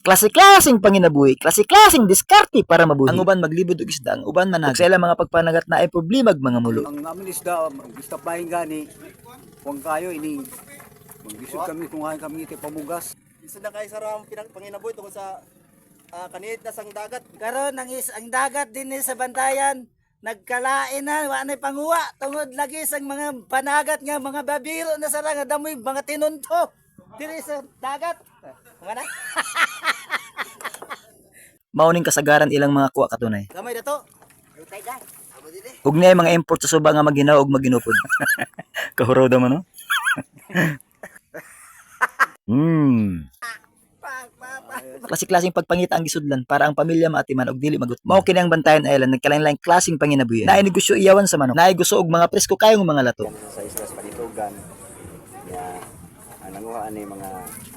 Klase-klaseng panginabuhi, klase-klaseng diskarte para mabuhi. Ang uban maglibod og isda, ang uban managat. Ug sa ilang mga pagpanagat na ay problema ag mga mulo. Ang amin isda, gusto pa gani. Huwag kayo ini. Maglisod kami kung hain kami iti pamugas. Isa na kay sa panginabuhi tungkol sa kanit na sang dagat. Karon ang is ang dagat din ni sa Bantayan nagkalain na, wa nay panguwa tungod lagi sang mga panagat nga mga babiro na sara nga damoy mga tinunto diri sa dagat. Wala. Mao ning kasagaran ilang mga kuha, katunay. Gamay dato. Ug niya mga import sa suba nga maginaw ug maginupod. Kahuraw daw man, no? Klase-klaseng pagpangita ang gisudlan para ang pamilya maatiman og dili magutom. Mao kini ang Bantayan Island, nagkalain-laing klaseng panginabuhi. Naay negosyo iyawan sa manok. Naay gusto og mga presko kayong mga lato. Sa islas panitugan ya, ang nanguha ani mga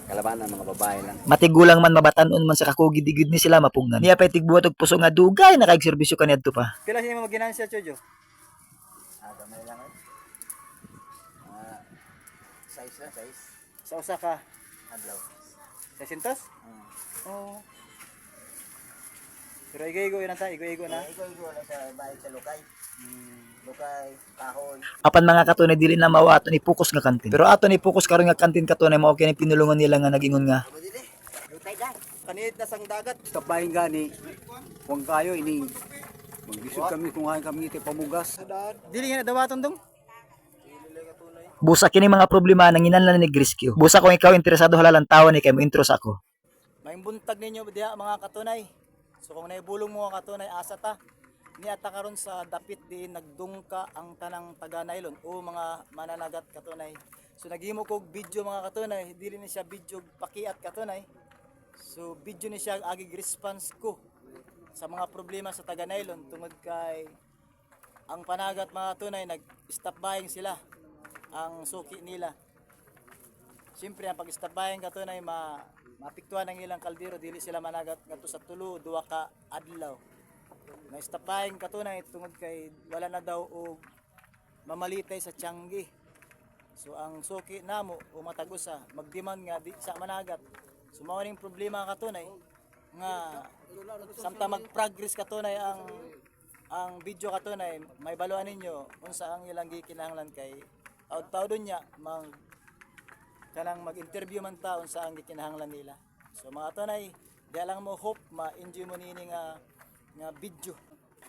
kalabanan, mga babae lang. Matigulang man, mabatanon man, sa kakugi di gyud ni sila mapugnan. Niya pay tigbuhat og puso nga dugay na kay serbisyo kaniadto pa. Pila siya mga ginansya, Chojo? Gamay lang eh. Size lang, size. Sa usa ka Adlaw. 600? Oo. Pero igo-igo yun ta, igo-igo na. Igo-igo lang sa bahay sa lukay. Lukay, kahoy. Apan, mga katunay, dili na mao ato ni focus nga kantin. Pero ato ni focus karon nga kantin, katunay, mao kini pinulungan nila nga nagingon nga Lukay da. Kanit na sang dagat. Gusto pa gani. Huwag kayo ini. Maglisod kami kung hain kami iti pamugas. Dili nga na dawaton dong. Busa kini mga problema nang inanlan ni Grisky. Busa kung ikaw interesado, halalan tawa ni kay mo intro sa ako. May buntag ninyo diha, mga katunay. So kung naibulong mo, mga katunay, asa ta? Niata karon sa dapit diin nagdungka ang tanang taga nylon o mga mananagat, katunay. So naghimo kog video, mga katunay, dili ni siya video pakiat, katunay. So video ni siya agig response ko sa mga problema sa taga nylon tungod kay ang panagat, mga katunay, nag-stop buying sila ang suki nila. Siyempre, ang pag-stop buying, katunay, maapektuhan ang ilang kaldero, dili sila managat ngadto sa tulo, duha ka adlaw. Na stop buying, katunay, tungod kay wala na daw og mamalitay sa tiyanggi. So ang suki namo o matag usa magdemand nga di sa managat. So mao ning problema, katunay, nga samtang mag-progress, katunay, ang video, katunay, may baluan ninyo unsa ang ilang gikinahanglan kay taud-taudon niya mang kanang mag-interview man ta unsa ang gikinahanglan nila. So mga katunay, di lang mo hope ma-enjoy mo niini nga nga video.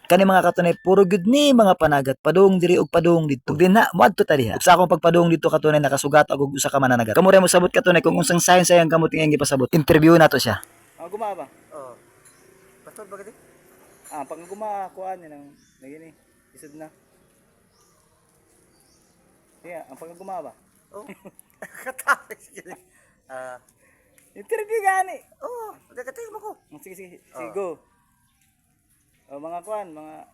Kani, mga katunay, puro gud ni mga panagat padung diri og padung didto. Ug dinha moadto ta diha. Ug sa akong pagpadung didto, katunay, nakasugat ako og usa ka mananagat. Kamo ra mo sabot, katunay, kung unsang science ang kamot nga iyang gipasabot. Interview nato siya. Ang guma ba? Oh. Pastor ba gid? Ah, pag guma kuan ni nang nagini isod na. Sige, ang pag guma ba? Oh. Katapos sige. Ah, Interview gani. oh, katay mo ko. Sige, sige, sige, go. Oh, mga kuan, mga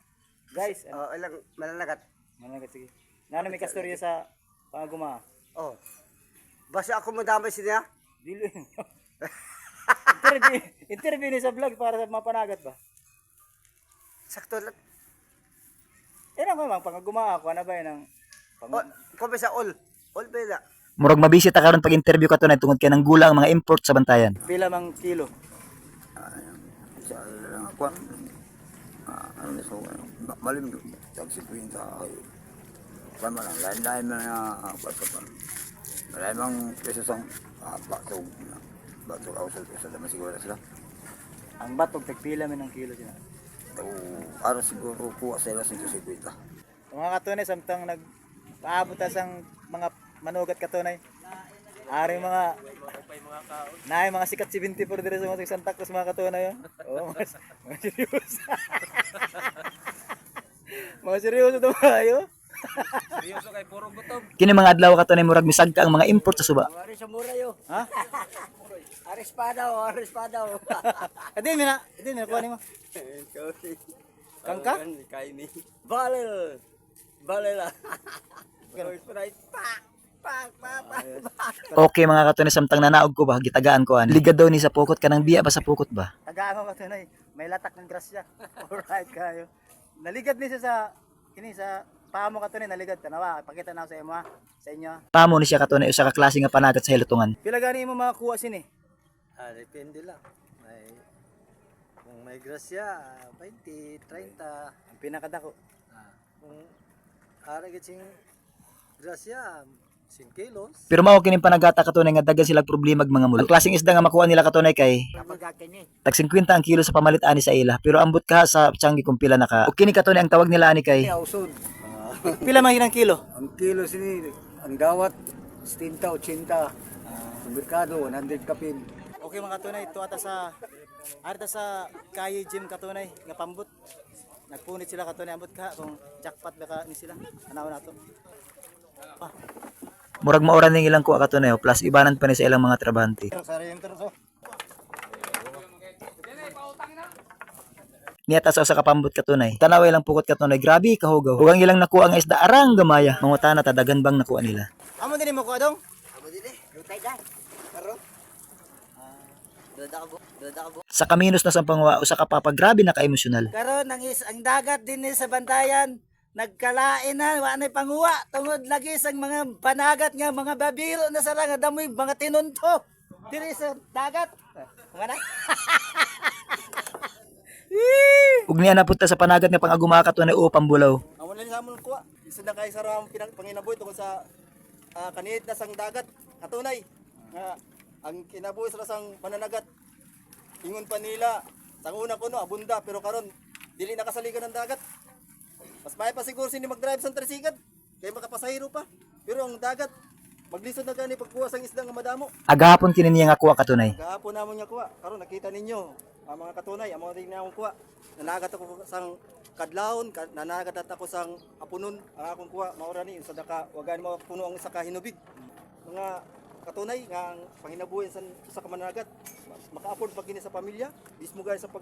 guys, ano, Oh, ilang mananagat. Mananagat, sige. Nano may kastorya sa pangaguma? Oh. Basta ako madamay siya. Dili. Interview, interview ni sa vlog para sa mapanagat ba? Sakto lang. Eh nang mang pangaguma ako na ba yun ang pang Oh, kome sa all. All ba na? Murag mabisi ta karon pag interview, katunay, tungod kay nang gula ang mga import sa Bantayan. Pila mang kilo? Sa kwan, ano na so malim tag 50 ay kwan man lang lain-lain man na kwan pa pa lain mang pesos ang batog batog ako sa dama siguro sila. Ang batog tag pila man ang kilo sila? O ara siguro kuha sila 150. Mga katunay, samtang nag paabot ta sang mga manugat, katunay. Ari mga Naay mga sikat 74 dire sa mga Santa Cruz, mga katunay. Oh, oh mga seryoso. Mga seryoso to kayo. Kini mga adlaw, katunay, murag misagka ang mga import sa suba. Ari sa mura yo. Ha? Aris pa daw, aris pa daw. Adi mina, adi mina kuha nimo. Kangka? Balil. Balil ah. Sprite. Pak, pak, pak, pak. Okay, mga katunay, samtang nanaog ko ba, gitagaan ko ani. Ligad daw ni sa pukot kanang biya ba sa pukot ba. Tagaan ko, katunay. May latak ng grasya. Alright kayo. Naligad ni siya sa kini sa paa mo, katunay, naligad tanawa. Pakita na ako sa imo ha. Sa inyo ha. Pamo ni siya, katunay, usa ka klase nga panagat sa hilutungan. Pila gani mo makakuha sini? Ah, depende lang. May, kung may grasya, 20, 30. Ang pinakadako. Ah, kung ara gid sing grasya, 5 kilos. Pero mao kining panagata katunay nga daghan sila problema ag mga mulo. Ang klaseng isda nga makuha nila katunay kay tag 50 ang kilo sa pamalit ani sa ila. Pero ambot ka sa tiyanggi kung pila na ka. O kini katunay ang tawag nila ani kay Ausod. Pila man ang kilo? Ang kilo sini, ang dawat 70, 80. Sa merkado, 100 kapin. Okay mga katunay, ito ata sa arta sa Kaye Gym katunay nga pambot. Nagpunit sila katunay, ambot ka kung jackpot ba ka ni sila. Anaw na to. Ah, murag maoran ning ilang kuha katunay oh, plus ibanan pa ni sa ilang mga trabahante. Niya ta sa usa ka pambot katunay. Tanaw ilang pukot katunay, grabe kahugaw. Ug ang ilang nakuha nga isda arang gamaya. Mangutana ta dagan bang nakuha nila. Amo din mo ko adong? Sa kaminos na sa panguha usa ka papa, grabe na ka-emosyonal. Karon ang is ang dagat din sa Bantayan nagkalain na, wa na'y panguwa tungod lagi sang mga panagat nga mga babiro na sara nga damoy mga tinunto diri sa dagat. Wala. Ug niya napunta sa panagat nga pangaguma katunay o pambulaw. Ang wala ni sa amon kuha. Isod na kay sa ramong panginabuhi tungkol sa kanihit na sang dagat. Katunay nga ang kinabuhi sa sang pananagat. Ingon pa nila sang una kuno abunda pero karon dili na kasaligan ng dagat. Mas may pa siguro sini mag-drive sa tricycle kay makapasahero pa. Pero ang dagat maglisod na gani pagkuha sang isda nga madamo. Agahapon kini niya nga kuha katunay. Gahapon namon nga kuha. Karon nakita ninyo ang mga katunay, ang mga tingnan akong kuha. Nanagat ako sang kadlawon, nanagat at ako sang apunon ang akong kuha. Maura ni sa daka wagan mo puno ang sa kahinubig. Mga katunay nga ang panginabuhi sa sa kamananagat. Maka-afford pa kini sa pamilya, mismo gani sa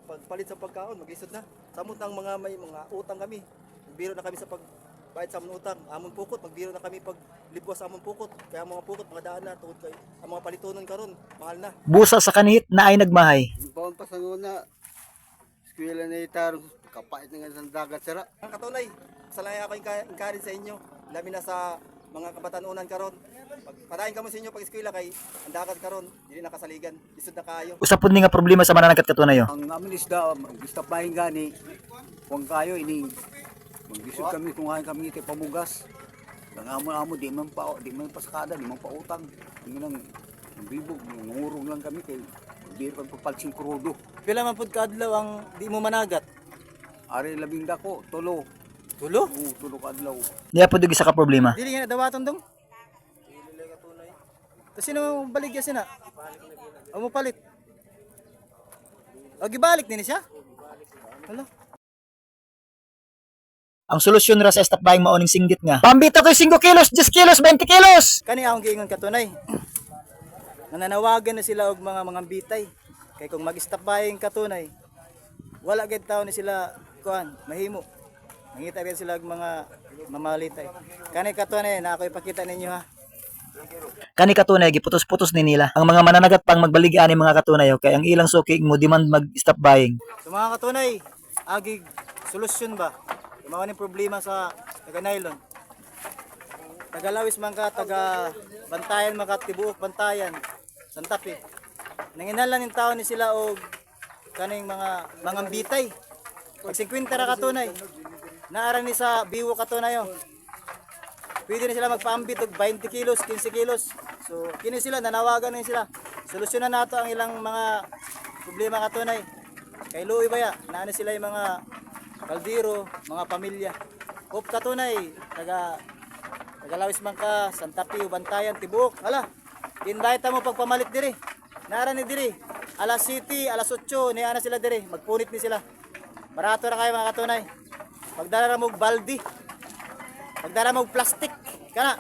pagpalit sa pagkaon, maglisod na. Samot ang mga may mga utang kami. Magbiro na kami sa pagbayad sa amon utang. Amon pukot, magbiro na kami pag libwas sa amon pukot. Kaya ang mga pukot, mga daan na tungod kay ang mga palitonon karon, mahal na. Busa sa kanihit na ay nagmahay. Baon pa sa nguna, eskwela na itarong kapait na nga sa dagat sira. Ang katunay, salay ako encourage sa inyo. Labi na sa mga kabatanunan karon. Pagpadayon kamo sa inyo pag eskwela kay ang dagat karon, dili na kasaligan. Lisod na kaayo. Usa pud ni nga problema sa mananagat katunay oh. Ang amin isda, gusto pa gani, huwag kayo ini. Maglisod kami kung hain kami iti pamugas. Ang amo-amo, di man pasakada, di man pautang. Ang nang ang bibog, nangurong lang kami kay di kami pagpalsing krudo. Pila man pud kaadlaw ang di mo managat? Ari labing dako, tulo. Tulo? Oo, tulo kadlaw. Niya pud isa ka problema. Dili nga dawaton dong. Tapos sino baligya sina? O mo palit? O gibalik din siya? Hala. Ang solusyon ra sa stop buying mao ning singgit nga. Pambita ko'y 5 kilos, 10 kilos, 20 kilos. Kani akong giingon katunay. Nananawagan na sila og mga bitay. Kay kung mag-stop buying katunay, wala gid taon ni sila kuan, mahimo. Mangita rin sila og mga mamalitay. Kani katunay na ako ipakita ninyo ha. Kani katunay giputos-putos ni nila. Ang mga mananagat pang magbalig ani mga katunay oh, kay ang ilang suki mo demand mag stop buying. So mga katunay, agig solusyon ba? Yung mga problema sa taga nylon. Tagalawis man ka, taga Bantayan man ka, tibuok Bantayan, Santapi. Nanginahanglan ning tao ni sila og kaning mga bitay. Pag 50 ra katunay. Naara ni sa biwo katunay oh. Pwede na sila magpaambit og 20 kilos, 15 kilos. So kini sila nanawagan ni sila. Solusyonan nato ang ilang mga problema katunay. Kay Louie baya, naano sila yung mga kaldero, mga pamilya. Hope katunay, taga Tagalawis man ka, Santa Fe, Bantayan, Tibuok. Hala, invite mo pagpamalit diri. Nara ni diri. Alas City, alas 8, niya na sila diri. Magpunit ni sila. Barato ra kayo mga katunay. Pagdala ra mo og baldi. Pagdala mo og plastic. Kana.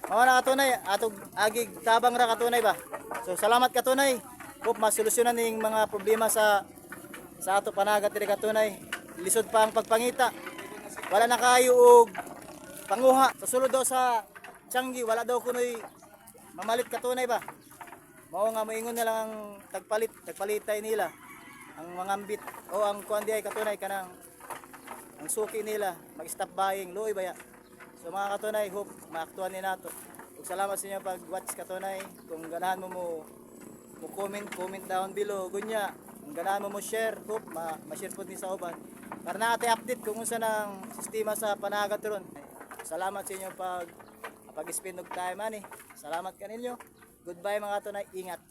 Mao na katunay, atog agig tabang ra katunay ba. So salamat katunay. Hope masolusyonan ning mga problema sa ato panagat diri katunay. Lisod pa ang pagpangita. Wala na kayo og panguha. Sa sulod daw sa Changi, wala daw kunoy mamalit katunay ba. Mao nga moingon na lang ang tagpalit, tagpalitay nila. Ang mga ambit o ang kuan di ay katunay kanang ang suki nila mag-stop buying luoy baya. So mga katunay, hope maaktuan ni nato. Ug salamat sa inyo pag-watch katunay. Kung ganahan mo mo Mo comment, comment down below. Gunya, kung ganahan mo mo share, hope ma-share po ni sa uban. Para na ate update kung unsa ng sistema sa panagat ron. Salamat sa inyong pag-spend og time ani. Salamat kaninyo. Goodbye, mga katunay. Ingat.